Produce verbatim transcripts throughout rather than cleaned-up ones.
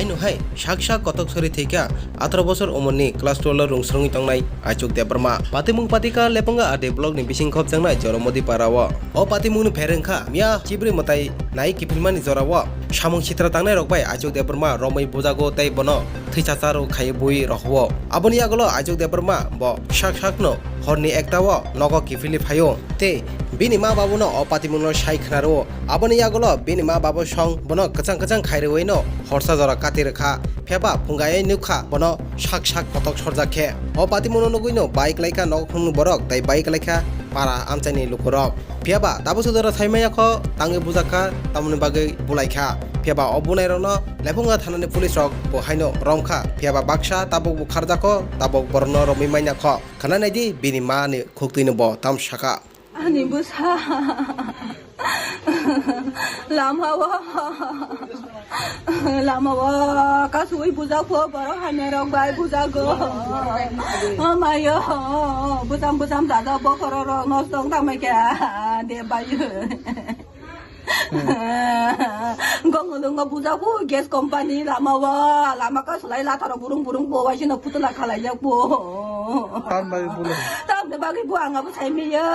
Haino hai sak sak kotok sori thwikha atharo bosor umorni class twelve o rwngsrwngwi tongnai Aichuk Debbarma. Patimung patika Leponga R D block ni bising khopjaknai Joromodi para o. O patimungni pherengkha miya chibri mwtai nai kiphilmani jorao samung sitra tangnai rok bai Aichuk Debbarma romwi bujago tei bono thwichacharo khaiwi bui rohwo. Aboni yagulo Aichuk Debbarma bo sak sakno horni ekta o nogo kiphilwi phaio tei bini ma babuno o patimungno sai khna rwo. Aboni yagulo bini ma babu song bono kwchang kwchang khairwino horsa jora kati rwkha. Phiyaba phungai nukha bono sak sak kotok sorjak khe. O patimungno nugwino bai klaikha nogo khulumni borok tei bai klaikha para amchaini lukurok. Phiyaba tabuk sodora sai maya kho tangwi bujakha tamoni bagwi bulaikha. Phiyaba o bunairokno Lephunga thanani police rok bo haino romkha. Phiyaba baksa tabuk bo kharjakho tabuk borokno romwi manya kho. Khana naidi bini ma ni khuktwino bo tam saka. Ani bwsa lama o, lama o kasui bujak pho borok hamya rok bai bujago. O mayo, bujam bujam dada bokhoro rok nosto wng tangmai khe de bai. Gongolungo bujago gas company lama o, lama kasulai latharo burung burung bo waisino putula khalaijak bo. Tamni bagwi bolo. Tamni bagwi bo ang abo sai miya.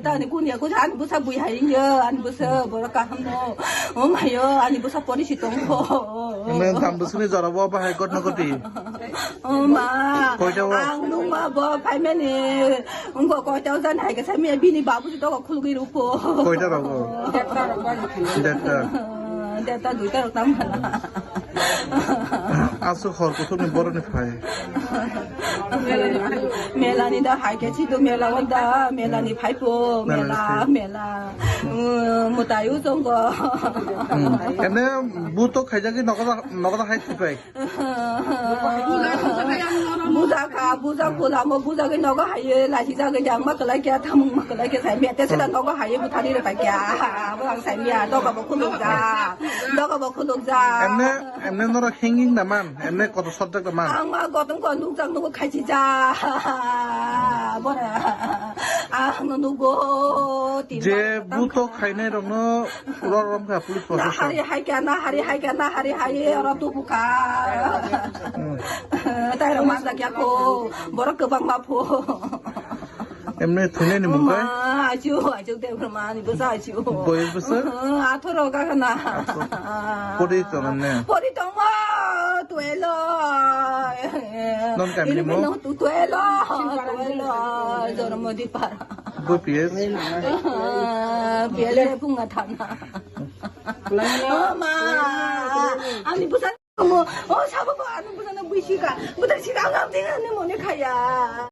Tani kunya kusa ani busa bui hai ya, ani busa borok kaham no. O mayo, ani busa polisi tongkho. Nang tam busuni jora bo bahai gotno goti. O ma. Koita o? Ang nung ma bo phaimani. Ungko koita o jan hai ka sai miya bini babu si to khulugwi rupo. Koita rogo? Detta. Detta duita rok tam bana. Aswk hor kuthukni borokni phai. Mela ni da hai khe si do mela wai da mela ni phai po mela mela. Mutai u jong go. Ene buto khaijagwi nogo da nogo da hai thipai. Buja kha buja kula mo buja gwi nogo hai laji jagwi jang ma kalai kya thamung ma kalai kya sai mete sila nogo hai buthari re pai kya. Bulang sai mia doga bo khuluk ja. Doga bo khuluk ja. Ene Emne norok hanging da man, emne koto sojak da man. Ang ma gotong ko nukjak nugo khaisi ja. Bora. Ang no nugo. Je buto khainai rokno ro rom kha police protection. Hari hai kya na hari hai kya na hari hai oro tu buka. Tai rok ma da kya ko. Borok kwbang ma pho. Emne thwinani mung kai? Ma, achu, achu Debbarma ni bwsa achu. Boyos bwsa? Athoro ka kana. Pori tongo ne? Pori tongo, tuelo. Non kamini mo? Tuelo, tuelo, Joromodi para. Bo P S? P S le punga thana. Ma, ani bwsa mo, o sabo ko ani bwsa na bwisi ka. Bwsa si ka ngam dinga ni mo ne khaya.